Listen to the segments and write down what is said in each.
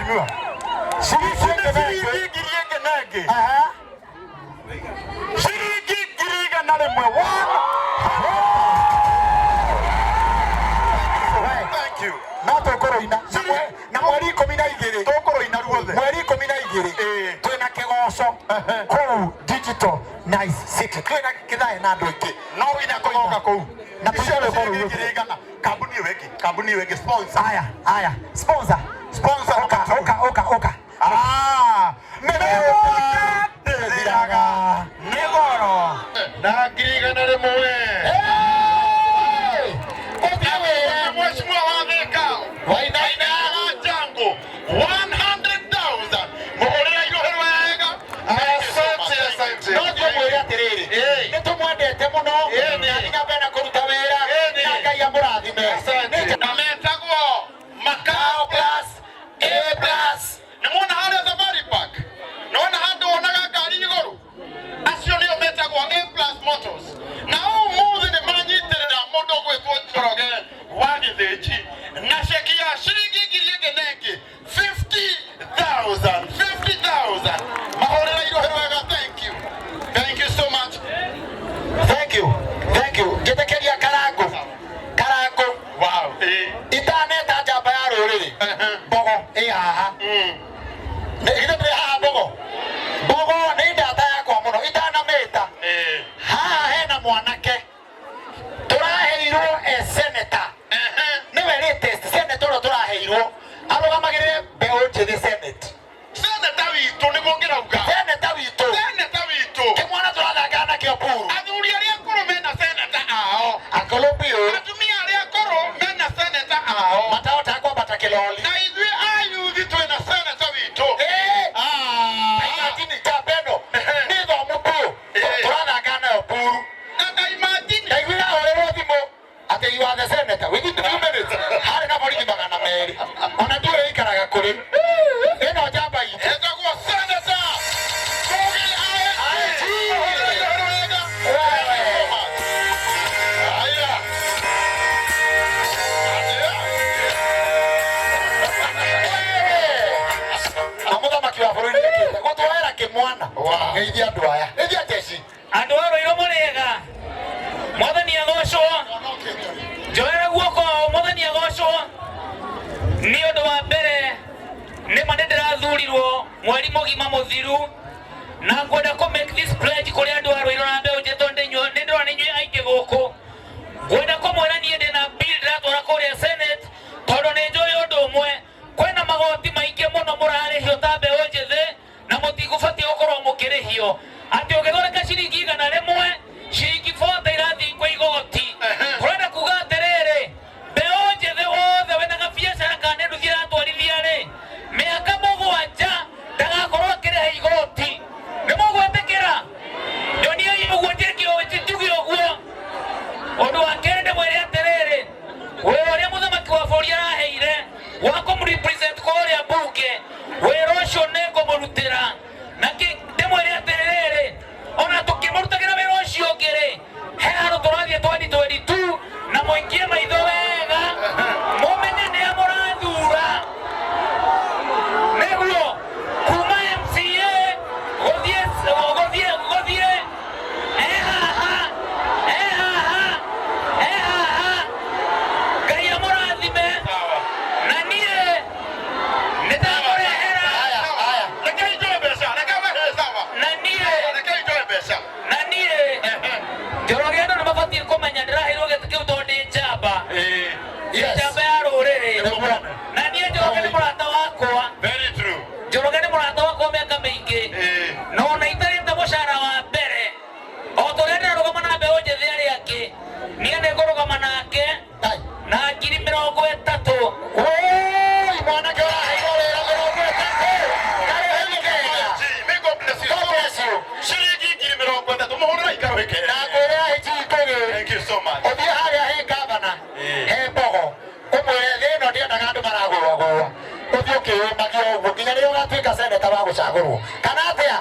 Mheshimiwa. Ciringi ĩngĩ na ĩngĩ. Ciringi 1000 ĩngĩ na ĩngĩ. Aha. Ciringi 100,000. Thank you. No tũkũrũina na mweri 12. Tũkũrũina ruothe. Mweri 12 Ĩĩ. twĩna kĩgoco kũu Digital Nice City, twĩna kĩthaĩ na andũ aingĩ. No nginya tũgoka kũu. Na tũine rwĩmbo Ciringi rũu. 100,000. Kambuni ĩyo ĩngĩ, kambuni ĩyo ĩngĩ, sponsor. Aya, aya, sponsor. Sponsor Ũka, number two. ũka, ũka, ũka. Ah, mĩgũnda ndĩthiraga nĩ goro. Na 100,000. Ũthiĩ wĩra. Mheshimiwa wa Thika Wainaina. wa Jango 100,000 muhurira irohe wega. Asante, asante. No thiĩ ũmwĩre atĩrĩrĩ, Ĩĩ. nĩ tũmwendete mũno Ĩĩ. na athiĩ na mbere na kũruta wĩra Ĩĩ. na Ngai amũrathime. Asante. Nĩ Na metagwo Macau Plus, A Plus. Nĩ muona harĩa Safari Park, nĩwona handũ wonaga ngari igũrũ, acio nĩo metagwo A Plus Motors, na ũmũthĩ nĩ manyitĩrĩra mũndũ ũgwĩtwo Njoroge wa Gĩthĩnji na ceki ya ciringi 1000 ĩngĩ na ĩngĩ, 50,000, 50,000. Mahũrĩra irohe wega. Thank you, thank you so much. Thank you, thank you. Njĩtĩkĩria Karango, Karango. Wow, ĩĩ. Itaneta njamba ya rũrĩrĩ, Mbogo ĩ haha. Nĩ githĩ ndĩrĩ haha Mbogo? Mbogo nĩ ndata yakwa mũno, itanamĩta. Ĩĩ. Haha hena mwanake tũraheirwo e senator, nĩwe latest senator ũrĩa tũraheirwo arũgamagĩrĩre mbeũ njĩthĩ Senate. Seneta witũ nĩguo ngĩrauga. Seneta witũ. Seneta witũ. Kĩmwana tũrathakaga nakĩo puru. Athuri arĩa akũrũ mena seneta ao. Akũrũ biũ. Atumia arĩa akũrũ mena seneta ao. Matahota kwambata kĩloli. Na ithuĩ ayuthi twĩna seneta witũ. Ĩĩ. Ah. Imagine njamba ĩno nĩ thomu biũ, Ĩĩ. tũrathakaga nayo puru. Na ta imagine. Ndaiguire ahũrĩrwo thimũ atĩ you are the senator within 2 minutes, harĩ na borithi 200, ona ndiũĩ ikaraga kũrĩ ĩno njamba itũ. Etagwo Seneta Ngugi Aĩ. Wega. Wewe. Haya. Na mũthamaki wa bũrũri nĩkĩte gũtwoera kĩmwana. Wow. Geithia andũ aya, geithia jeshi. Andũ a Rũirũ, mũrĩega? Mwathani agocwo. Njoera guoko. Mwathani agocwo. Nĩ ũndũ wa mbere, nĩ ma nĩ ndĩrathurirwo mweri mũgima mũthiru, na ngwenda kũ make this pledge kũrĩ andũ a Rũirũ na mbeũ njĩthĩ, tondũ nĩ ndĩrona nĩ inyuĩ aingĩ gũkũ. Ngwenda kũmwĩra niĩ ndĩna bill ndĩratwara kũrĩa Senate, tondũ nĩ njũĩ ũndũ ũmwe, kwĩna magoti maingĩ mũno mũrarĩhio ta mbeũ njĩthĩ, na mũtigũbatiĩ gũkorwo mũkĩrĩhio. Atĩ ũgĩthondeka ciringi 100, ciringi 40 irathiĩ kwĩ igoti. Tũrenda kuga atĩrĩrĩ, mbeũ njĩthĩ wothe wĩna gabiacara kana nĩ nduthi ĩratwarithia rĩ, mĩaka 7 ndagakorwo akĩrĩha igoti. Nĩ mũgwĩtĩkĩra? Nyoniai ũguo, njĩke njuge ũguo. Ũndũ wa kerĩ, ndĩmwĩre atĩrĩrĩ, wĩra ũrĩa mũthamaki wa bũrũri araheire wa kũmũrepresent kũrĩa mbunge, wĩra ũcio nĩ ngũmũrutĩra. Na ndĩmwĩre atĩrĩrĩ, ona tũkĩmũrutagĩra wĩra ũcio ũngĩ rĩ, he handũ tũrathiĩ 2022, na mũikie maitho wega mũmenye nĩa mũrathura, nĩguo kuma MCA gũthiĩ ehaha, ehaha, ehaha. Ngai amũrathime. Na niĩ nĩ ndamũrehera. Haya, haya. Reke njoe mbeca, reke wehe sawa. Na niĩ Reke njoe mbeca. Na niĩ Njoroge, andũ nĩ mabatiĩ kũmenya ndĩraheirwo gĩtĩ kĩu tondũ ndĩ njamba. Ĩĩ. Yes. Njamba ya rũrĩrĩ. Nĩguo. Na niĩ Njoroge nĩ mũrata wakwa. Very true. Njoroge nĩ mũrata wakwa mĩaka mĩingĩ. Ĩĩ. Na ona itarĩte mũcara wa mbere, o ta ũrĩa ndĩrarũgama na mbeũ njĩthĩ arĩa angĩ, niĩ nĩ ngũrũgama nake Ai. na 30,000. Oi, mwanake ũraheirwo wĩra 30 karũhĩ kega. May God bless you. God bless you. Ciringi 30,000 mũhũrĩra ikarũhĩ kega. Na ngwĩre ahĩti Ngũgĩ, Thank you so much. ũthiĩ harĩa he gavana, he Mbogo, ũmwĩre thĩ ĩno ndiendaga andũ maragũagũa. Ũthiĩ ũkĩyũmagia ũguo nginya rĩrĩa ũgatuĩka seneta wa gũcagũrwo kana atĩa.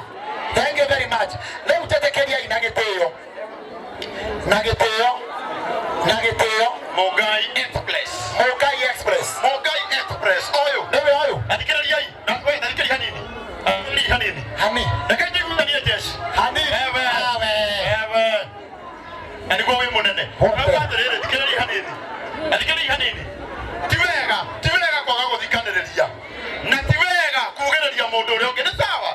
Thank you very much. Rĩu njĩtĩkĩriai na gĩtĩo, na gĩtĩo, na gĩtĩo. Mũngai Express. Mũngai Express. Mũngai Express ũyũ. Nĩwe ũyũ. Athikĩrĩriai. Na nĩguo wĩ mũnene. Rauga atĩrĩrĩ, thikĩrĩria hanini. Na thikĩrĩria hanini. Ti wega, ti wega kwaga gũthikanĩrĩria. Na ti wega kugĩrĩria mũndũ ũrĩa ũngĩ. Nĩ sawa?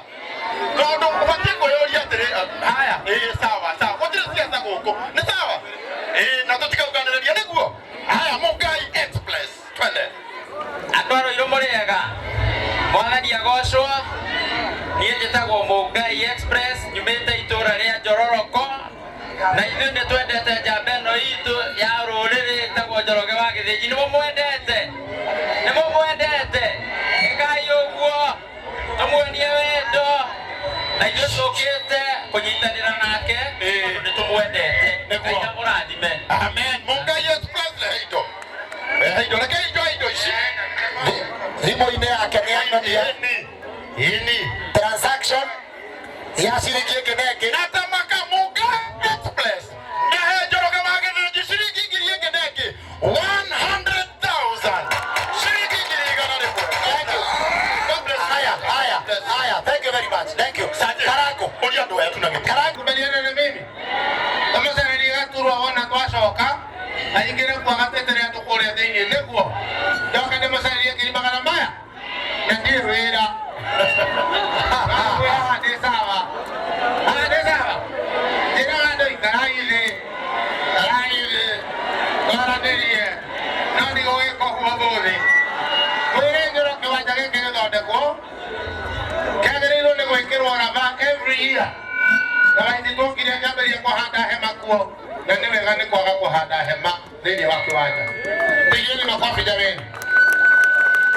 Tondũ ũbatiĩ kwĩyũria atĩrĩ, haya, ĩĩ sawa, sawa. Gũtirĩ siasa gũkũ. Nĩ sawa? Ĩĩ, na tũtikauganĩrĩria nĩguo. Haya, Mũngai Express. Twende. Andũ a Rũirũ mũrĩega, mwathani agocwo. Niĩ njĩtagwo Mũngai Express, nyumĩte itũũra rĩa Njororoko, na ithuĩ nĩ twendete njamba ĩno itũ ya rũrĩrĩ ĩtagwo Njoroge wa Gĩthĩnji. Nĩ mũmwendete? Nĩ mũmwendete? Ĩkai ũguo, tũmuonie wendo, na ithuĩ tũkĩte kũnyitanĩra nake tondũ nĩ tũmwendete. Ngai amũrathime. Amen. Mũngai Express, rehe indo. Rehe indo, reke indo indo ici. Thimũ-inĩ yake nĩ anonia Ĩni. Ĩni. Transaction ya ciringi ĩngĩ na ĩngĩ. Natamaka Mũngai Express. Na he Njoroge wa Gĩthĩnji ciringi ngiri ĩngĩ na ĩngĩ. 100,000. Ciringi ngiri igana rĩmwe. Thank you. God bless you. Haya, haya, haya. Thank you very much. Thank you. Karango. Ũria andũ aya tu na gĩtĩ. Karango. Kubaliana na mimi tũmũcererie gaturwa wona twacoka aingĩre kuo agatetere andũ kũrĩa thĩinĩ nĩguo ndoka ndĩmũcererie ngiri magana maya na ndirĩ wĩra. Haha ndĩ sawa, haha ndĩ sawa. Njĩraga andũ ikarai thĩ, ikarai thĩ twaranĩrie, no ndigũgĩka ũguo ũmũthĩ. Mwĩre Njoro kĩwanja gĩkĩ gĩthondekwo kĩagĩrĩirwo nĩ gwĩkĩrwo raba every year. Na maiti twokire ngĩambĩrĩria kũhanda hema kuo, na nĩ wega nĩ kwaga kũhanda hema thĩinĩ wa kĩwanja. Pigieni makofi jameni.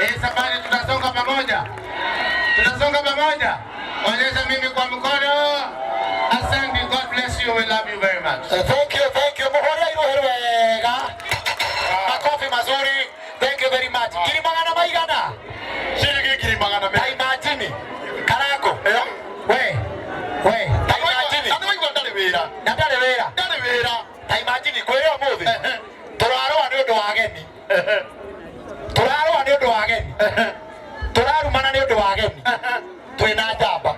Hii safari tunasonga pamoja, tunasonga pamoja. Onyesha mimi kwa mkono. Asante, God bless you, we love you very much. Thank you, thank you. Mũhũre iruhĩ wega. Makofi mazuri. Thank you very much. Ngiri magana maigana? Ciringi ngiri magana Ta merĩ. imagine. Karango. We. We. Ta imagine. Na nĩwaigua ndarĩ wĩra. Na ndarĩ wĩra. Ndarĩ wĩra. Ta imagine kwĩrĩ ũmũthĩ. Tũrarũa nĩ ũndũ wa ageni. Tũrarũa nĩ ũndũ wa ageni. Tũrarumana nĩ ũndũ wa ageni. Twĩna njamba.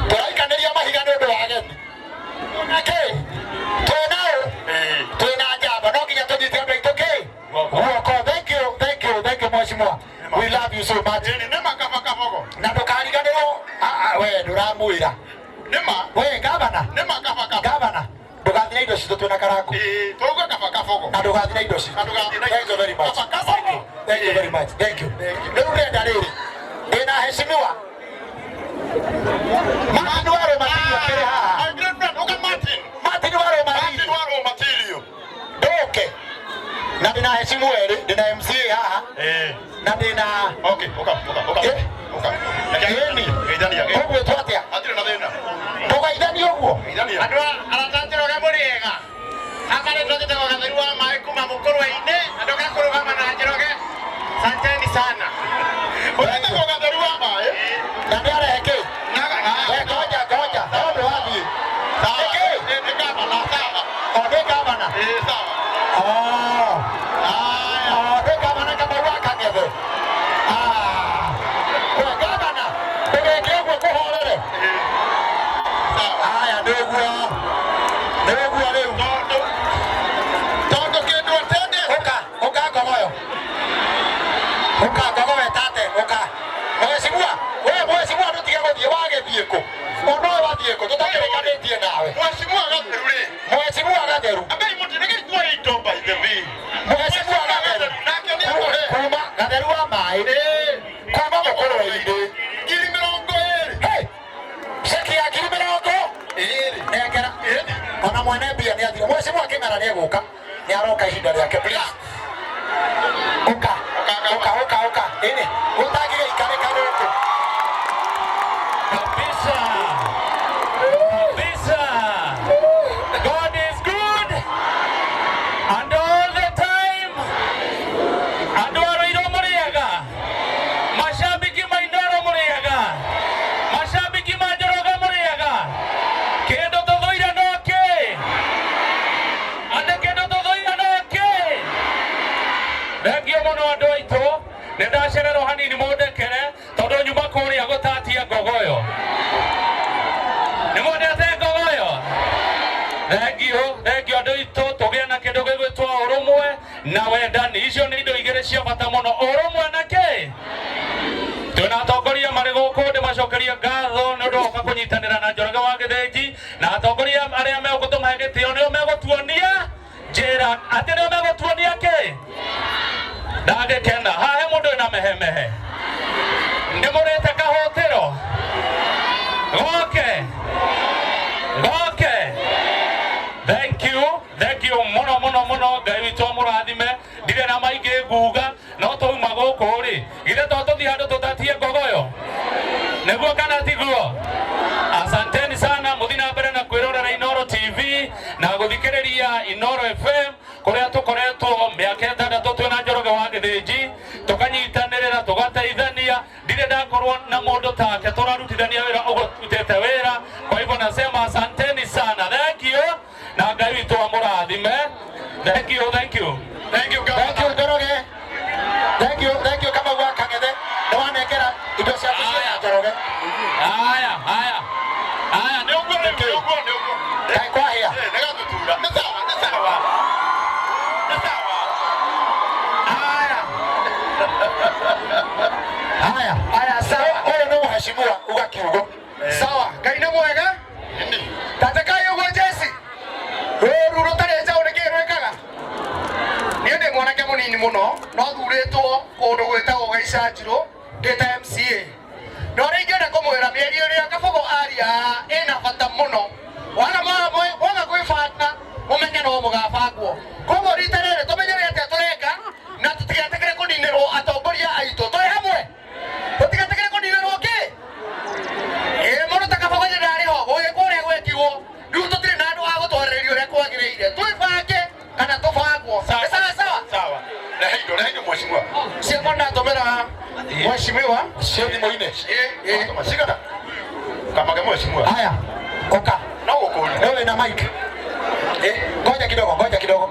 Tũraikanĩria mahiga nĩ ũndũ wa ageni. Nake twĩna ũ? Twĩna njamba. No nginya tũnyite andũ aitũ kĩ? Guoko. Thank you, thank you, thank you mheshimiwa. We love you so much. Ĩni, nĩ ma kaba kabogo. Na ndũkariganĩrwo. Ah, ah, we ndũramwĩra. Nĩ ma. We gavana. Nĩ ma kaba kabogo. Gavana. Ndũgathiĩ na indo citũ twĩna Karango. Ĩĩ, twauga kaba kabogo. Na ndũgathiĩ na indo citũ. Na ndũgathiĩ na indo. Thank you very much. Kaba kabogo. Thank you very much. Thank you. Rĩu ndĩrenda rĩrĩ. Ndĩna heshimiwa Martin wa Rũmatirio akĩrĩ haha. My great friend, uga Martin. Martin wa Martin Rũmatirio. wa Rũmatirio. Ndũke. Na ndĩna heshimu erĩ, ndĩna MCA haha Ĩĩ. na ndĩna Okay, uka, uka, uka. Eh? Uka. Ĩni. Geithania. Ũgwĩtwo atĩa? Hatirĩ na thĩna. Ndũgaithanie ũguo. Geithania. Andũ arata Njoroge mũrĩ ega. Haha rĩtwa njĩtagwo Gatheru wa maĩ kuma Mũkũrwe-inĩ, na ndoka kũrũgama na Njoroge. Asanteni sana. Ũretagwo Gatheru wa maĩ. Na nĩarehe kĩ? Na We ngoja ngoja. No ndũrathiĩ. Sawa. Nĩkĩ? Nĩ gavana, sawa. O nĩ gavana. Ĩĩ, sawa. Oh. Haya. Oh, nĩ gavana Kamau wa Kang'ethe. Ah. We gavana, ndũgeke ũguo kũhorere. Sawa. Haya nĩguo. Nĩguo rĩu. Tondũ tondũ kĩndũ atendete. Ũka, ũka ngogoyo. Ũka ngogoyo tate, ũka. Mheshimiwa, we mheshimiwa ndũtige gũthiĩ wagĩthiĩ kũ? Ũndũ ũyũ wathiĩ kũ? Tũtakĩrĩkanĩtie nawe. Mheshimiwa Gatheru rĩ. Mheshimiwa Gatheru. Ambai mũtireke tuoe indo by the way. Mheshimiwa Gatheru. Nake nĩ akũhe. Kuma Gatheru wa maĩ. Kuma Mũkũrwe-inĩ. Ngiri mĩrongo ĩrĩ. Hey! Ceki ya ngiri mĩrongo Ĩrĩ. nengera. Ona mwene mbia nĩ athire. Mheshimiwa Kĩng'ara nĩ egũka. Nĩ aroka ihinda rĩake. Please. Ũka. Ũka, ũka, ũka. Ĩnĩ. Ũtangĩgĩikarĩka gũkũ. Kabisa. Kabisa. God is good. And all the time. Andũ a Rũirũ mũrĩega. Mashabiki ma Inooro mũrĩega. Mashabiki ma Njoroge mũrĩega. Kĩndũ tũthũire no kĩ? Andũ kĩndũ tũthũire no kĩ? Thengio mũno andũ aitũ. Nĩ ndacererwo hanini mũndekere tondũ nyuma kũrĩa gũtatia ngogoyo. Nĩ mwendete ngogoyo? Thengio, thengio andũ. Icio nĩ indo igĩrĩ cia bata mũno, ũrũmwe na kĩ. Twĩna atongoria marĩ gũkũ, ndĩmacokerie ngatho nĩ ũndũ wa gũka kũnyitanĩra na Njoroge wa Gĩthĩnji, na atongoria arĩa megũtũmahe gĩtĩo nĩo megũtuonia njĩra, atĩ nĩo megũtuonia kĩ. Ndagĩkena haha he mũndũ wĩna mehemehe, ndĩmũrĩte kahũtĩro goke goke. Thank you, thank you mũno mũno mũno. Ngai witũ amũrathime. Ndirĩ na maingĩ nguga, no twauma gũkũ rĩ, githĩ to tũthiĩ handũ tũtatie ngogoyo nĩguo kana tiguo? Asanteni sana, mũthiĩ na mbere na kwĩrorera Inooro TV na gũthikĩrĩria Inooro FM, kũrĩa tũkoretwo mĩaka 6 twĩna Njoroge wa Gĩthĩnji, tũkanyitanĩrĩra, tũgateithania. Ndirĩ ndakorwo na mũndũ take tũrarutithania wĩra ũguo tutĩte wĩra. Kwa hivyo nasema asanteni sana, thank you, na Ngai witũ amũrathime. Thank you, thank you. Thank you. Thank you, Njoroge. Thank you, thank you. Kama wa Kang'ethe nĩ wanengera indo ciaku cia Njoroge. Haya haya haya, nĩ ũguo rĩu, nĩ ũguo, nĩ ũguo. Ngai kwahĩa. Nĩ gatutura. Nĩ sawa, nĩ sawa. Nĩ sawa. Haya. Haya. Haya, sawa. Ũyũ nĩ mũheshimiwa uga kiugo. Sawa, Ngai nĩ mwega. Tatekai ũguo Jesi. Rũru rũtarĩ njaũ nĩ kĩĩ rwĩkaga? Niĩ ndĩ mwanake mũnini mũno, no thurĩtwo kũndũ gwĩtagwo Gaicanjirũ ndĩ ta MCA. No rĩ ingĩenda kũmwĩra mĩario ĩrĩa Kabogo aria ĩna bata mũno. Waga waga gwĩbanga mũmenye no mũgabangwo. Koguo rita rĩrĩ tũmenyere atĩa tũreka na tũtigetĩkĩre kũninĩrwo atongoria aitũ. Twĩ hamwe. Tũtigetĩkĩre kũninĩrwo kĩ? Ĩ mũndũ ta Kabogo nĩ ndarĩ ho, gũgĩkwo ũrĩa gwekirwo. Rĩu tũtirĩ na andũ a gũtwarĩrĩria ũrĩa kwagĩrĩire. Twĩbange kana tũbangwo. Nĩ sawa sawa? Sawa. Rehe indo, rehe indo mheshimiwa. Ciakwa ndatũmĩra mheshimiwa. Cio thimũ-inĩ. Ĩ, cigana? Kamage mheshimiwa. Haya. Oka. No gũkũria. Wewe na mic. Ngoja kidogo, ngoja kidogo.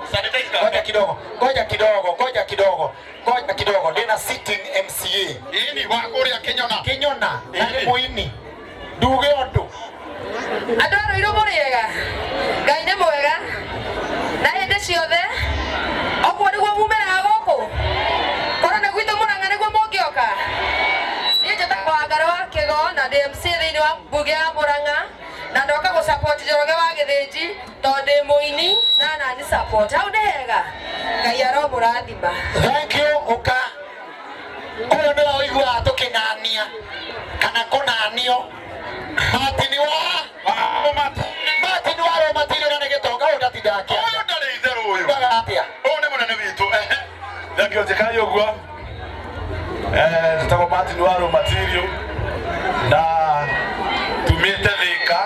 Ngoja kidogo, ngoja kidogo, ngoja kidogo. Ngoja kidogo. Ndina sitting MCA. Ĩni wa kũrĩa Kĩnyona. Kĩnyona na nĩ mũini. Nduge ũndũ. Andũ a Ruiru mũrĩega, Ngai nĩ mwega na hĩndĩ ciothe. Oguo nĩguo mumĩraga gũkũ, korwo nĩ gwitũ Mũrang'a nĩguo mũngĩoka. Niĩ njĩtagwo Wangari wa Kĩgo na ndĩ MC thĩinĩ wa mbunge ya Mũrang'a, na ndoka gũ support Njoroge wa Gĩthĩnji tondũ ndĩ mũini na nani support. Hau nĩ hega, Ngai aromũrathima. Thank you, ũka. Ũyũ nĩwe ũiguaga tũkĩnania kana kũnanio. Martin wa Martin wa Rũmatiri na nĩ gĩtonga ũyũ ndatindaga akĩaria. Ũyũ ndarĩ itherũ ũyũ. Ugaga atĩa? Ũyũ nĩ mũnene witũ. Ehe. Thank you, Njĩkai ũguo. Njĩtagwo Martin wa Rũmatirio na tumĩte Thĩka.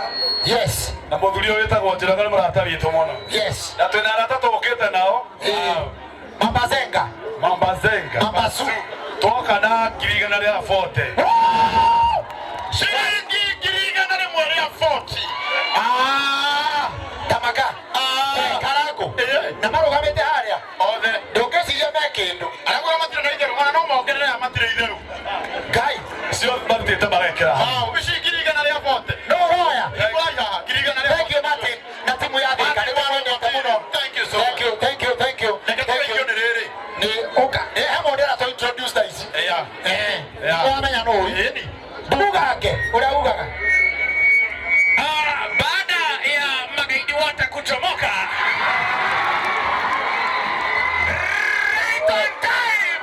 Yes. Na mũthuri ũyũ wĩtagwo Njoroge nĩ mũrata witũ mũno. Yes. Na twĩna arata tũkĩte nao. Mama Zenga. Mama Zenga. Mama Zu. Twoka na 140,000. Ciringi 140,000. Ah, Tamaka. Karango. Na marũgamĩte harĩa. Othe. Ndũngĩciria me kĩndũ. Arĩa matirĩ na itherũ, ona no mongerere aya matirĩ itherũ. Ngai. Cio marutĩte marekĩra. Hau, ici 140,000. No ũroya. Ikũraiha haha, 140,000. Thank you, Martin. Na timu ya Thĩka nĩ mwendete mũno. Thank you so much. Thank you, thank you, thank you. Reke Thank you. tũgeithio nĩ rĩrĩ. Nĩ ũka. Nĩ he mũndũ ũrĩa tũ introduce thaa ici. Ĩya. Eh. Wamenya nũ ũyũ. Ĩni. Ndugange ũrĩa ugaga. Baada ya magaidi wote kuchomoka, right on time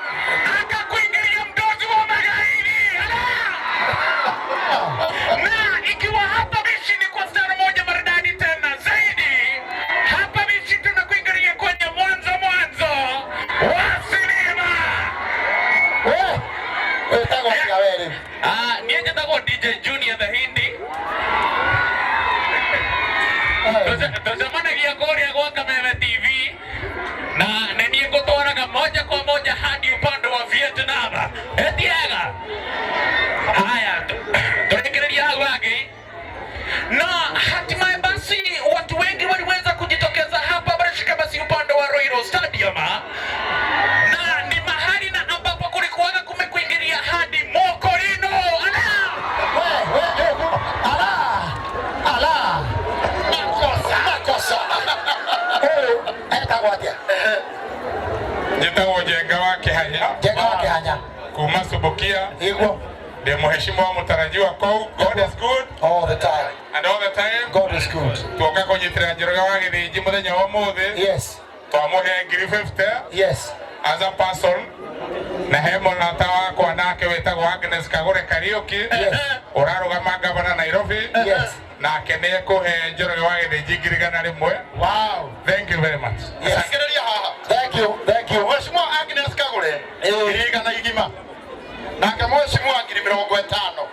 akakuingilia mdozi wa magaidi. Ala! Na ikiwa hapa bishi ni kwa stara moja maridadi tena zaidi, hapa bishi tunakuingilia kwenye mwanzo mwanzo wa sinema. We, wĩtagwo atĩa we rĩu? Niĩ njĩtagwo DJ Junior the Hindi. Tũcemanagia kũrĩa gwa Kameme TV na nĩ niĩ ngũtwaraga moja kwa moja hadi upande wa Vietnam. Etiega. Haya, tũrĩkĩrĩria hau hangĩ. Na hatimaye basi watu wengi waliweza kujitokeza hapa barashika basi upande wa Ruiru Stadium, na ni mahali na ambapo kulikuwaga kumekuingilia hadi Mokorino. Ala! We, we, ala! Ala! Makosa! Makosa! Iguo. Ndi mheshimiwa mutarajiwa kuu. God is good all the time and all the time. God is good. Tuoka kunyitira Njoroge wa Githinji muthenya wa umuthi. Yes. Twamuhe ngiri 50. Yes. As a person na he mũrata wakwa nake wĩtagwo Agnes Kagure Kariuki. Yes. Ũrarũgama gavana Nairobi. Yes. Nake nĩ ekũhe Njoroge wa Githinji ngiri 100. Wow. Thank you very much. Yes. Cengereria haha. Thank you. Thank you. Mheshimiwa Agnes Kagure ngiri 100. Nake mheshimiwa ngiri 50.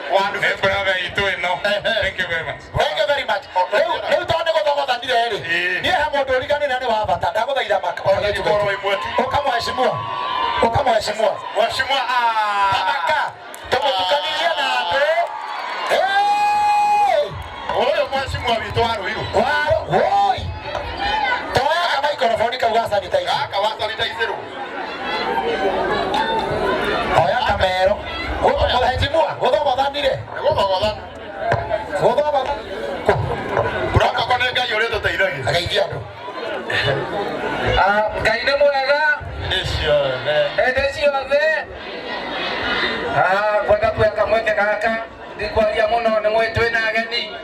Nĩ brother itũ ĩno. Thank you very much. Thank you very much. Rĩu tondũ nĩ gũthogothanire rĩ, niĩ he mũndũ ũriganĩire nĩ wa bata, ndagũthaitha ũkamũheshimua. Ũkamũheshimua. Mheshimiwa Tamaka, tũmũtukanirie na andũ. Hey! Ũyũ mheshimiwa witũ wa Ruiru. Woi. Toya ka microphone kau ga sanitizer. Gaka wa sanitizer. Oya kamero. Mũheshimiwa, gũthogothanire. Gũthogothana. Gũthogotha. Protocol nĩ Ngai ũrĩa ũtũteithagia. Ageithia andũ. Ngai nĩ mwega Hĩndĩ ciothe. Hĩndĩ ciothe. Kwenda kuoya kamweke gaka ndikwaria mũno nĩ mwĩ twĩna ageni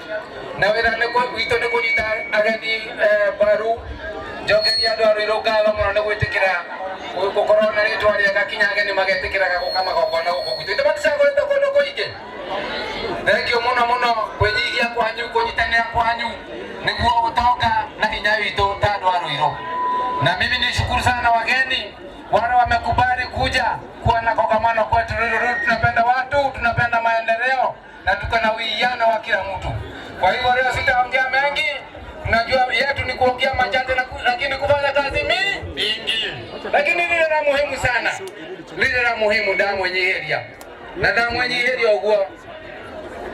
na wĩra witũ nĩ kũnyita ageni mbaru. Njokeria andũ a Ruiru ngatho mũno nĩ gwĩtĩkĩra gũkorwo na rĩtwa rĩega kinya ageni magetĩkĩraga gũka magongona gũkũ gwitũ. Ithe maticagũrĩte kũndũ kũingĩ. Thank you mũno mũno kwĩnyihia kwanyu kũnyitanĩra kwanyu nĩguo ũtonga na hinya witũ ta andũ a Ruiru. Na mimi nishukuru sana wageni wale wamekubali kuja kuwa na kongamano kwetu Ruiru. Tunapenda watu, tunapenda maendeleo na tuko na uwiano wa kila mtu. Kwa hivyo leo sitaongea mengi, najua yetu ni kuongea machache lakini kufanya kazi mingi. Lakini lile la muhimu sana, lile la muhimu ndamwenyiheria na ndamwenyiheria uguo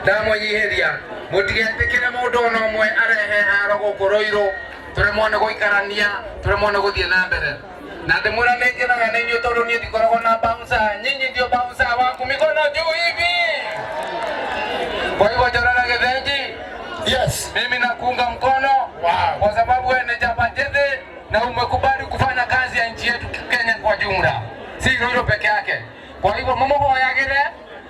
ndamwenyiheria mutigetikire mundu ona umwe arehe haro guku Ruiru turemwo ni guikarania turemwo ni guthie na mbere na ndimwira ni ngenaga ni inyuĩ tondu niĩ ndikoragwo na bouncer, nyinyi ndio bouncer wangu, mikono juu hivi. Kwa hivyo Njoroge Githinji, yes, mimi nakuunga mkono. Wow. Kwa sababu wewe ni jamba jete na umekubali kufanya kazi ya nchi yetu Kenya kwa jumla, si Ruiru peke yake. Kwa hivyo mumuhoyagire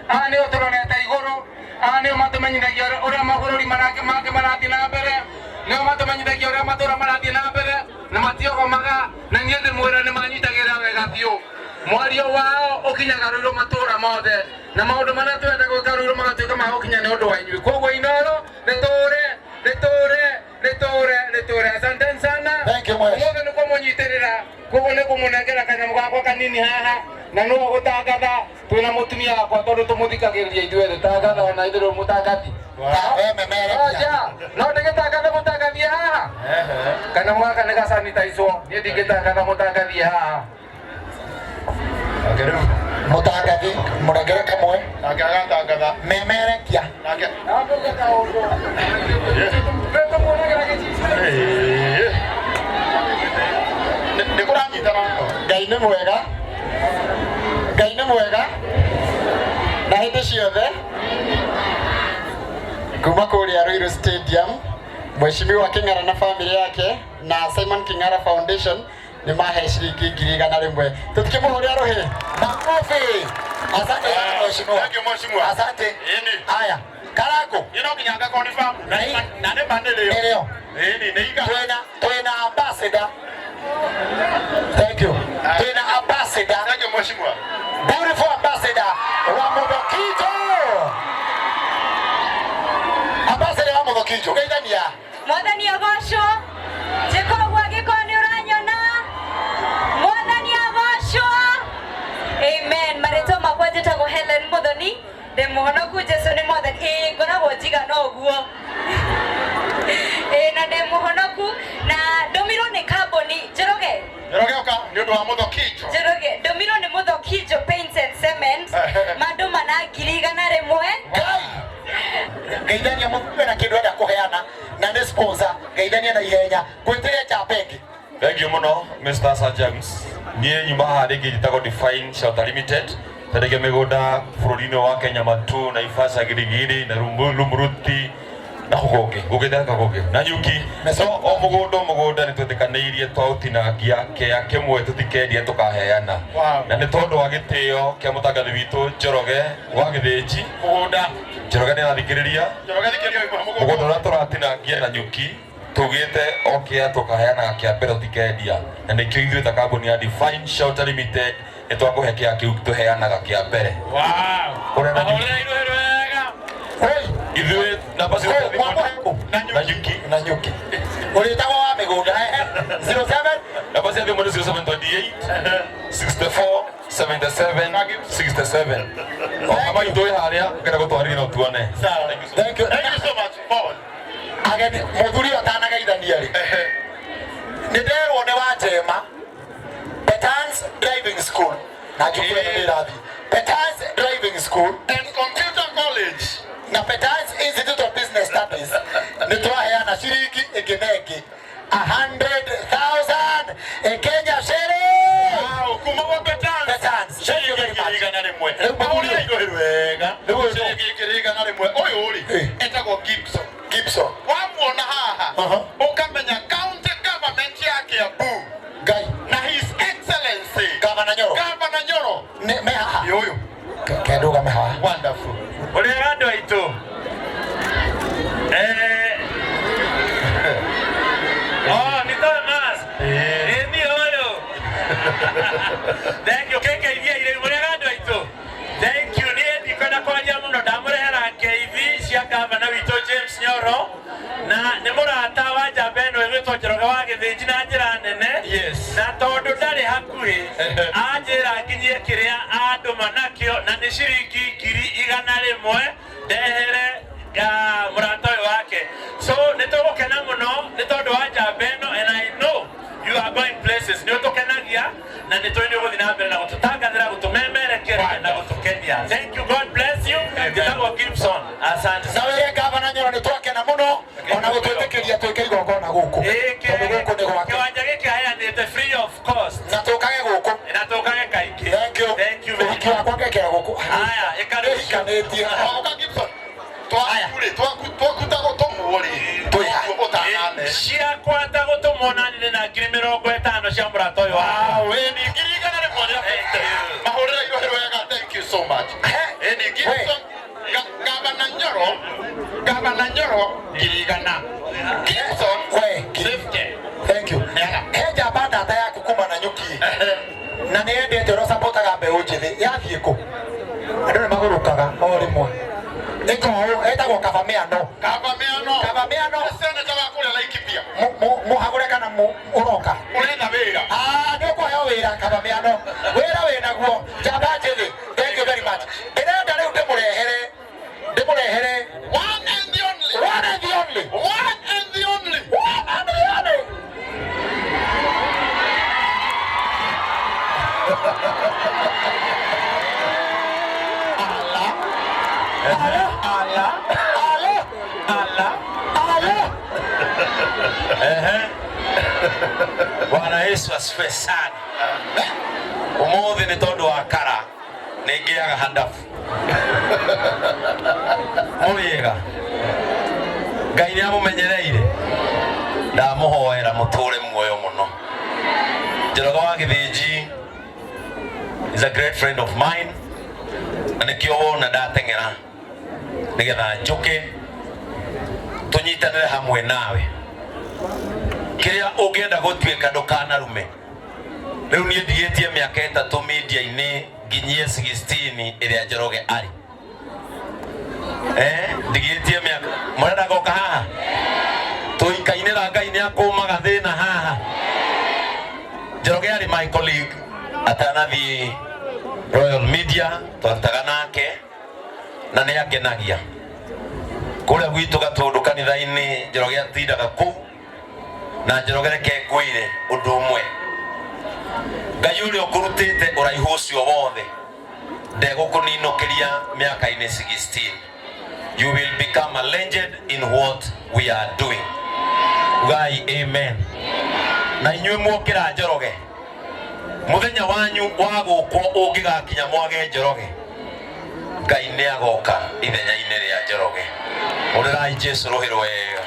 aya nĩo tũrorete igũrũ, aya nĩo matũmenyithagia ũrĩa mabũrũri mangĩ marathiĩ na mbere, nĩo matũmenyithagia ũrĩa matũũra marathiĩ na mbere na matiogomaga, na niĩ ndĩmwĩra nĩ manyitagĩrĩra wega biũ. Mwario wao ũkinyaga Ruiru matũũra mothe na maũndũ marĩa twenda gwĩka Ruiru magatuĩka ma gũkinya nĩ ũndũ wa inyuĩ. Koguo Inooro rĩtũre rĩtũre rĩtũre rĩtũre. Asanteni sana. Thank you much. Ũmũthĩ nĩ kũmũnyitĩrĩra, koguo nĩ kũmũnengera kanyamũ gakwa kanini haha na no gũtangatha twĩna mũtumia wakwa tondũ tũmũthikagĩrĩria ithuothe. Tangatha ona ithuĩ rĩu mũtangathi. No ndĩgĩtangathe mũtangathie haha kanyamũ gaka nĩ gasanitaicwo, niĩ ndingĩtangatha mũtangathie haha. Mũtangathi mũrengere kamwe Nake agatangatha. Memerekia. Nake. Nĩ kũranyitana. Ngai nĩ mwega. Ngai nĩ mwega na hĩndĩ ciothe. Kuma kũrĩa Ruiru Stadium, Mheshimiwa King'ara na family yake na Simon King'ara Foundation nĩ mahe ciringi 100,000. Tũtikĩmũhũrĩra rũhĩ. Makofi. Asante sana mheshimiwa. Thank you mheshimiwa. Asante. Ĩni. Haya, Karangu. Ĩno nginya ngakonfirm. Na nĩ ma nĩrĩo. Nĩrĩo. Ĩni nĩ iga. Twĩna ambassador. Thank you. Twĩna ambassador. Thank you mheshimiwa. Beautiful ambassador wa Muthokinjo. Ambassador wa Muthokinjo. Geithania. Mwathani agocwo. Njĩka ũguo angĩkorwo nĩ ũranyona. Mwathani agocwo. Amen. Marĩtwa makwa njĩtagwo Helen Muthoni. Ndĩ mũhonoku, Jesũ nĩ mwathani. Ĩĩ ngoragwo njigana ũguo. Ĩĩ na ndĩ mũhonoku na ndũmirwo nĩ kambuni Njoroge. Njoroge ũka nĩ ũndũ wa Muthokinjo. Njoroge ndũmirwo nĩ Muthokinjo Paints and Cement. Mandũma na 100,000. Ngai. Geithania mũthuri na kĩndũ enda kũheana na nĩ sponsor. Geithania na ihenya. Ngwĩtĩre njamba ĩngĩ. Thank you mũno Mr. Sir James. Niĩ nyuma haha rĩngĩ njĩtagwo Define Shelter Limited. Tendeke mĩgũnda bũrũri-inĩ wa Kenya Matu, Naivasha, Giligili na Rumuruti Na kũngĩ gũkĩte ka kũngĩ na nyuki no o mũgũnda o mũgũnda nĩ twĩtĩkanĩirie twaũtinangia kĩa kĩmwe tũtikendia tũkaheana. Na nĩ tondũ wa gĩtĩo kĩa mũtangathi witũ Njoroge wa Gĩthĩnji. Mũgũnda. Njoroge nĩ arathikĩrĩria. Njoroge thikĩrĩria wĩ mũgũnda ũrĩa tũratinangia na nyuki tugite o kĩa tũkaheanaga kĩa mbere tũtikendia, na nĩkĩo ithuĩ ta kambuni ya Divine Shelter Limited nĩ twakũhe kĩa kĩu tũheanaga kĩa mbere. Wow. Kũrĩa na nyuki. Ahũrĩra iruhĩ rwega. Ithuĩ namba ciothe na nyuki. Na nyuki. Ũrĩtagwo wa mĩgũnda 07 namba cia thimũ nĩ 0728 64 77 67. O kama itũ ĩ harĩa ngenda gũtwarithia no tuone. Thank you. Thank you so much, Paul. Ageni mũthuri ũyũ atanagaithania rĩ, nĩ nderwo nĩ wa njema Petans Driving School na njukuru ĩno nĩ ĩrathiĩ Petans Driving School and Computer College na Petans Institute of Business Studies nĩ twaheana ciringi ĩngĩ na ĩngĩ 100,000 Kenya shilling. Kuma gwa Petans. Petans. Thank you very much. Igana rĩmwe. Rĩu Ahũrĩra iruhĩ rwega. Ciringi ngiri igana rĩmwe. Ũyũ rĩ, etagwo Gibson. Gibson. Wamuona haha, ũkamenya county government ya Kiambu. Ngai. Na His Excellency Governor Nyoro. Governor Nyoro. Nĩ me haha. Nĩ ũyũ. Kendũgame haha. Wonderful. Ũrĩega andũ aitũ. Oh, nĩ Thomas. Ĩ niĩ ũyũ. Thank you. Kĩngeithia irĩ mũrĩega andũ aitũ. Thank you. Niĩ ndikwenda kwaria mũno, ndamũrehera ngeithi cia gavana witũ James Nyoro, na nĩ mũrata wa njamba ĩno ĩgwĩtwo Njoroge wa Gĩthĩnji na njĩra nene. Yes. Na tondũ ndarĩ hakuhĩ, anjĩra nginyie kĩrĩa andũma nakĩo, na nĩ ciringi 100,000 ndehere mũrata ũyũ wake. So nĩ tũgũkena mũno nĩ tondũ wa njamba ĩno, and I know you are going places. Nĩ ũtũkenagia na nĩ tũĩ nĩ ũgũthiĩ na mbere na gũtũtangathĩra, gũtũmemerekeria na gũtũkenia. Thank you. God bless you. Njĩtagwo Gibson. Asante. Na wĩre Gavana Nyoro nĩ twakena mũno ona gũtwĩtĩkĩria twĩke igongona gũkũ. Tondũ gũkũ nĩ gwake. Kĩwanja gĩkĩ aheanĩte free of cost. Na tũkage gũkũ. Na tũkage kaingĩ. Thank you. Thank you very Ũhiki wakwa ngekĩra gũkũ. Haya, ĩka rũciũ. Hikanĩtie. Oka Gibson. Twaku rĩ, twaku ta gũtũmwo rĩ. Ũtanane. Ciakwa ta gũtũmwo na nĩ na 50,000 cia mũrata ũyũ wakwa. Wow, ĩ ni 100,000 rĩa fifty. Mahũrĩra iruhĩ rwega. Thank you so much. Ĩ ni Gibson. Gavana Nyoro. Gavana Nyoro 100,000. Gibson. We. 50. Thank you. He njamba ndata yaku kuma na nyuki. Na nĩ endete ũrĩa ũcapotaga mbeũ njĩthĩ. Yathiĩ kũ? Andũ nĩ magũrũkaga o rĩmwe. Ĩko etagwo Kaba Mĩano. Kaba Mĩano. Kaba Mĩano. Seneta wa kũrĩa Laikipia. Mũhagũre kana ũroka? Ũretha wĩra. Ah, nĩ ũkũheo wĩra Kaba Mĩano. Wĩra wĩnaguo. Njamba njĩthĩ. Thank you very much. Ndĩrenda rĩu ndĩmũrehere. Ndĩmũrehere. One and the only. One and the only. One and the only. One and the only. Ala. Ala. Ala. Ala. Ehe. Bwana Yesu asifiwe sana. Umuthi nĩ tondũ wa kara nĩ ngĩaga handabu. Mũrĩega. Ngai nĩ amũmenyereire. Ndamũhoera mũtũre muoyo mũno. Njoroge wa Gĩthĩnji is a great friend of mine. Na nĩkĩo wona ndateng'era nĩgetha njũke tũnyitanĩre hamwe nawe. Kĩrĩa ũngĩenda gũtuĩka ndũkanarume. Rĩu niĩ ndigĩtie mĩaka 3 media-inĩ nginyie 16 ĩrĩa Njoroge arĩ. Ndigĩtie mĩaka. Mũrenda goka haha? Tũikainĩra Ngai nĩ akũmaga thĩna haha. Njoroge arĩ my colleague atanathiĩ Royal Media, twarutaga nake na nĩ angenagia. Kũrĩa gwitũ Gatũndũ kanitha-inĩ Njoroge atindaga kũu, na Njoroge reke ngwĩre ũndũ ũmwe. Ngai ũrĩa ũkũrutĩte ũraihu ũcio wothe ndegũkũninũkĩria mĩaka-inĩ 16. You will become a legend in what we are doing. Ugai amen. Na inyuĩ muokĩra Njoroge, mũthenya wanyu wa gũkwo ũngĩgakinya mwage Njoroge, Ngai nĩ agoka ithenya-inĩ rĩa Njoroge. Ũrĩrai Jesu rũhĩ rwega.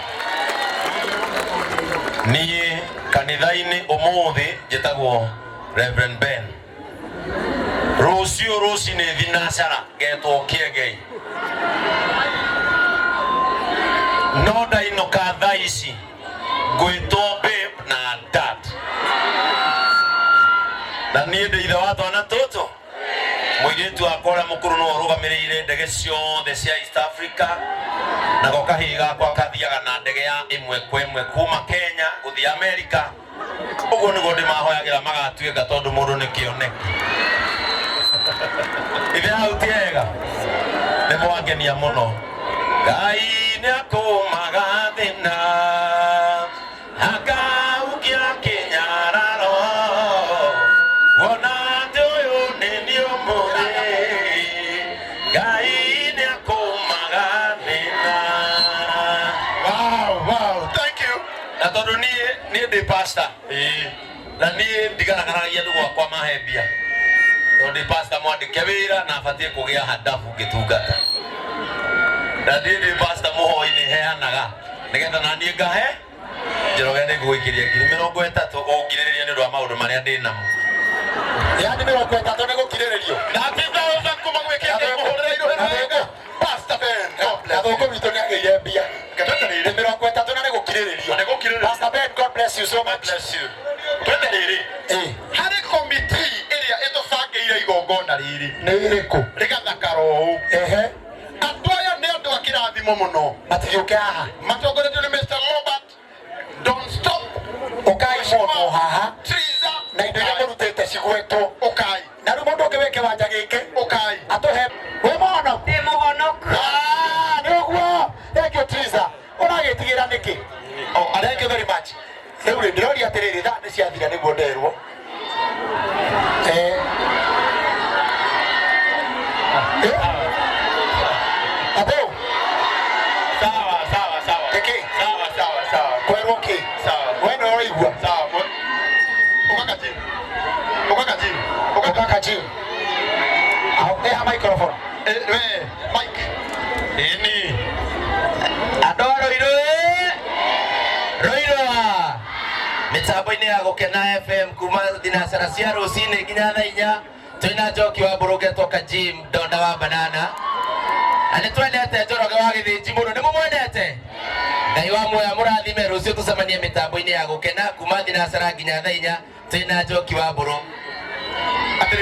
Niĩ kanitha-inĩ ũmũthĩ njĩtagwo Reverend Ben. Rũciũ rũcinĩ thinacara ngetwo Kĩengei. No ndainũka thaa ici ngwĩtwo babe na dad. Na niĩ ndĩ ithe wa twana tũtũ. Mũirĩtu wakwa ũrĩa mũkũrũ nĩwe ũrũgamĩrĩire ndege ciothe cia East Africa. Nako kahĩĩ gakwa kathiaga na ndege ya ĩmwe kwa ĩmwe kuma Kenya gũthiĩ America. Ũguo nĩguo ndĩmahoyagĩra magatuĩka tondũ mũndũ nĩ kĩoneki. Ithe hau ti hega? Nĩ mwangenia mũno. Ngai nĩ akũmaga thĩna akaukia kĩnyararo wona atĩ ũyũ nĩ niĩ ũmũthĩ. Ngai nĩ akũmaga thĩna. Wow, wow, thank you. Na tondũ niĩ ndĩ pastor. Na niĩ ndigaragaragia andũ gwakwa mahe mbia. Tondũ ndĩ pastor mwandĩke wĩra na batiĩ kũgĩa handabu ngĩtungata. Na niĩ ndĩ pastor mũhoi nĩ heanaga nĩgetha na niĩ ngahe. Njoroge nĩ ngũgũikĩria 30,000 ũngirĩrĩria nĩ ũndũ wa maũndũ marĩa ndĩ namo. Yani 30 nĩ gũkirĩrĩrio. 30,000 kuma gwĩ Kĩengei mũhũrĩre irũhĩ rwega. Pastor Ben, God bless Na thũkũ witũ nĩ agĩire mbia. Twende rĩrĩ. Nĩ 30 na nĩ gũkirĩrĩrio. Nĩ gũkirĩrĩrio. Pastor Ben, God bless you so much. Bless you. Twende rĩrĩ. Harĩ komiti ĩrĩa ĩtũbangĩire igongona rĩrĩ. Nĩ ĩrĩkũ? Rĩgathakara ũũ. Ehe. Andũ aya nĩ andũ a kĩrathimo mũno. Matigĩũke haha. Matongoretio nĩ Mr. Robert Don't Stop. Ũkai mũndũ haha. Triza. Na indo iria mũrutĩte cigwetwo. Ũkai. Na rĩu mũndũ ũngĩ wĩ kĩwanja gĩkĩ. Ũkai. Atũhe. Wĩ mũhonoku? Ndĩ mũhonoku. Ah, nĩ ũguo. Thank you Triza. Ũragĩtigĩra nĩkĩ? Oh, thank you very much. Rĩu rĩ, ndĩroria atĩrĩrĩ, thaa nĩ ciathira nĩguo nderwo. Atũ? Sawa, sawa, sawa. Nĩkĩ? Sawa, sawa, sawa. Kwerwo kĩ? Sawa. We nĩwe ũraigua? Sawa. Ũka kachini. Ũka kachini. Ũka kachini. Aho, eha microphone. We, mic. Ĩni. Andũ a Rũirũ ĩ! Rũirũ a! Mĩtambo-inĩ ya Gũkena FM kuma thinacara cia rũcinĩ nginya thaa inya twĩna Njoki wa Mbũrũ Kajim Donda wa Banana. Na nĩ twendete Njoroge wa Gĩthĩnji mũno, nĩ mũmwendete? Ngai wa muoya mũrathime, rũciũ tũcemanie mĩtambo-inĩ ya Gũkena kuma thinacara nginya thaa inya twĩna Njoki wa Mbũrũ.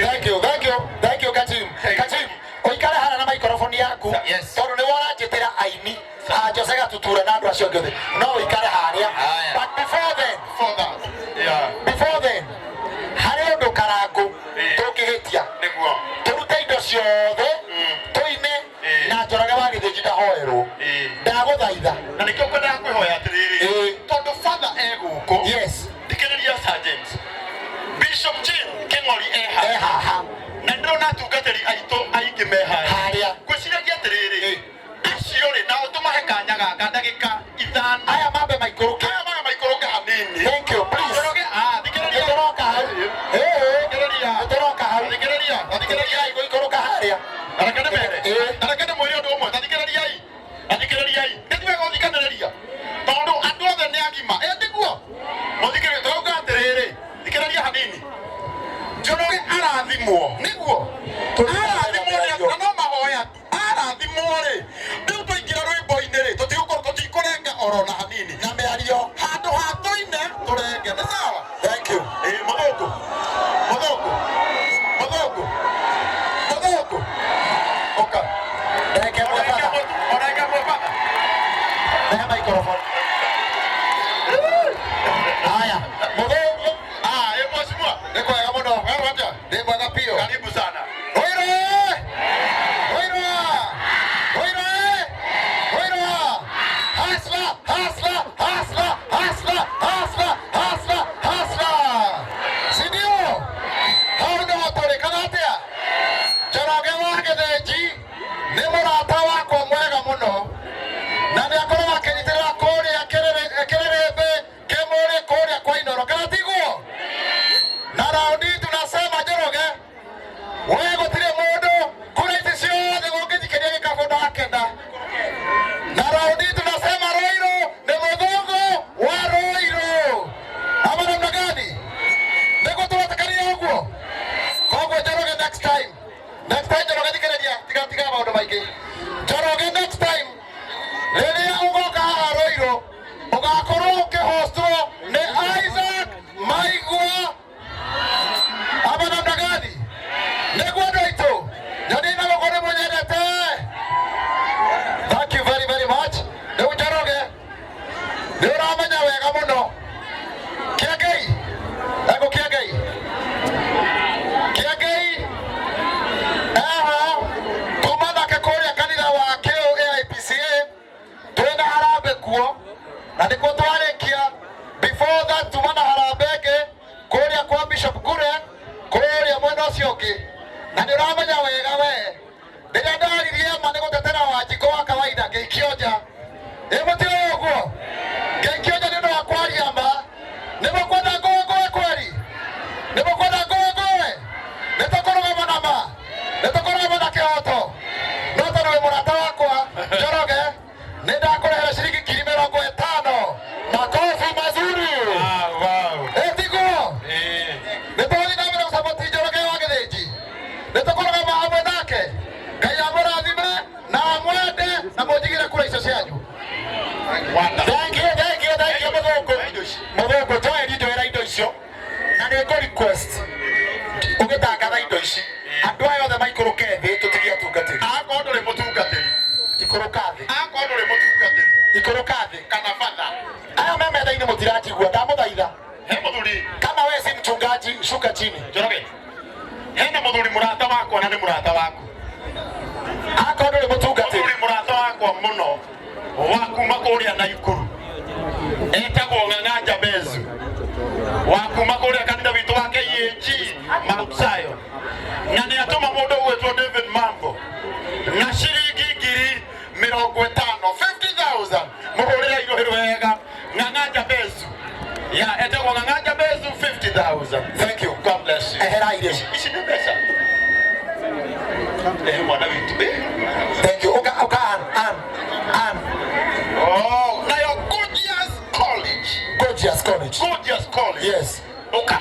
Thank you, thank you, thank you Kajim. Kajim, ũikare harĩa na microphone yaku. Yes. Tondũ nĩwe ũranjĩtĩra aini. A Jose Gatutura na andũ acio angĩ othe. No ũikare harĩa. But before then, Before that. Yeah. before then, harĩ ũndũ karangũ tũngĩhĩtia. Nĩguo. Tũrute indo ciothe, tũine na Njoroge wa Gĩthĩnji ndahoerwo. Ndagũthaitha. Na nĩkĩo ngwendaga kwĩhoya atĩrĩrĩ. Tondũ father e gũkũ. Yes. Thikĩrĩria Sir James. Bishop Jane Kĩng'ori e haha. E haha. Na ndĩrona atungatĩri aitũ aingĩ me haha. Harĩa. Ngwĩciragia atĩrĩrĩ. Acio rĩ, nao tũmahe kanya gaka ndagĩka 5. Aya mambe maikũrũke. Aya mambe maikũrũke hanini. Thank you, please. Njoroge, ah, thikĩrĩria. Nĩtũroka hau. Thikĩrĩria. Nĩtũroka hau. Thikĩrĩria. Thikĩrĩria. Gũikũrũka harĩa. Na reke ndĩmere. Na reke ndĩmwĩre ũndũ ũmwe. Ta thikĩrĩriai. Ta thikĩrĩriai. Nĩ ti wega gũthikanĩrĩria. Tondũ andũ othe nĩ agima. Ĩ tiguo? Mũthikĩrĩrie, tũrauga atĩrĩrĩ. Thikĩrĩria hanini. Njoroge arathimwo. Nĩguo? Arathimwo nĩ na no mahoya. Arathimwo rĩ. Rĩu twaingĩra rwĩmbo-inĩ rĩ, tũtigũkorwo tũtikũrenga oro na hanini. Na mĩario. Handũ ha tũine tũrenge. Nĩ sawa? Thank you. Ĩ mũthũngũ. Mũthũngũ. Mũthũngũ. Mũthũngũ. Ũka. Ndagĩka ĩmwe baba. Ndagĩka ĩmwe baba. Nehe microphone. Haya, mũthũngũ. Ah, ĩ mheshimiwa. Nĩ kwega mũno. Wewe atia? Ndĩ mwega biũ. Karibu sana. Rũirũ! Rũirũ! Rũirũ! Rũirũ! Hustler, hustler, hustler, hustler, hustler, hustler, hustler. Si ndio? Hau nĩho tũrĩ kana atĩa? Njoroge wa Gĩthĩnji nĩ mũrata wakwa mwega mũno na nĩ akoragwo akĩnyitĩrĩra kũrĩa Kĩrĩrĩmbĩ Ũgakorwo ũkĩhostwo nĩ Isaac Maigua ama namna gani? Nĩguo andũ aitũ, nyoni na gũkũ nĩ mũnyendete. Thank you very very much. Rĩu Njoroge, nĩ ũramenya wega mũno. Kĩengei, ego Kĩengei, Kĩengei eho tuma nake kũrĩa kanitha wa kĩũ AIPCA twĩna harambĩ kuo na nĩkuo twarĩkia. Before that tuma na harambĩ ĩngĩ kũrĩa kwa Bishop Ngure kũrĩa mwena ũcio ũngĩ, na nĩ ũramenya wega we rĩrĩa ndaririe ma nĩ gũtetera Wanjikũ wa kawaida ngĩikio nja. Ĩ mũtiũĩ ũguo? Ngĩikio nja nĩ ũndũ wa kwaria ma. Nĩ mũkwenda ngũĩ ngũĩ kweri? Nĩ mũkwenda ngũĩ ngũĩ? Nĩ tũkũrũgama na ma, nĩ tũkũrũgama na kĩhoto. No tondũ wĩ mũrata wakwa Njoroge, nĩ ndakũrehera ciringi 50,000. Makofi mazuri. Ĩ tiguo? Nĩ tũgũthiĩ na mbere gũcaboti Njoroge wa Gĩthĩnji, nĩ tũkũrũgama hamwe nake. Ngai amũrathime na amwende na mũnjigĩre kura icio cianyu. Thank you, thank you, thank you. Mũthũngũ, mũthũngũ Joel, njoera indo icio na nĩ ngũ request ũgĩtangatha indo ici andũ aya othe maikũrũke thĩ tũtigie atungatĩri. Akorwo ndũrĩ mũtungatĩri, Ikũrũka thĩ. Akorwo ndũrĩ mũtungatĩri Ikũrũka thĩ. Kana batha. Aya me metha-inĩ mũtiranjigua, ndamũthaitha. He mũthuri. Kama wewe si mchungaji, shuka chini. Njoroge, hena mũthuri mũrata wakwa na nĩ mũrata waku. Akorwo ndũrĩ mũtungatĩri. Mũthuri mũrata wakwa mũno wa kuma kũrĩa Naikuru etagwo Ng'ang'a Jabezu wa kuma kũrĩa kanitha witũ wa KAG Mount Zion, na nĩ atũma mũndũ ũgwĩtwo David Mambo na ciringi 50,000, 50,000. Mũhũrĩre irũhĩ wega Ng'ang'a Jabezu ya etagwo Ng'ang'a Jabezu, 50,000. Thank you. God bless you. Ehera irio ici. Ici nĩ mbeca eh mwana witũ eh. Thank you. Uka uka an an an. Oh, nayo Gorgeous College. Gorgeous College. Gorgeous College. Yes. Uka.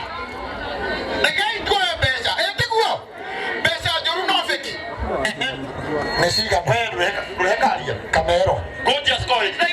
Rekei tuoe mbeca. Ĩ tiguo? Mbeca njũru no bĩki. Nĩ cigana? We ndũrehe karia. Kamero. Gorgeous College. Na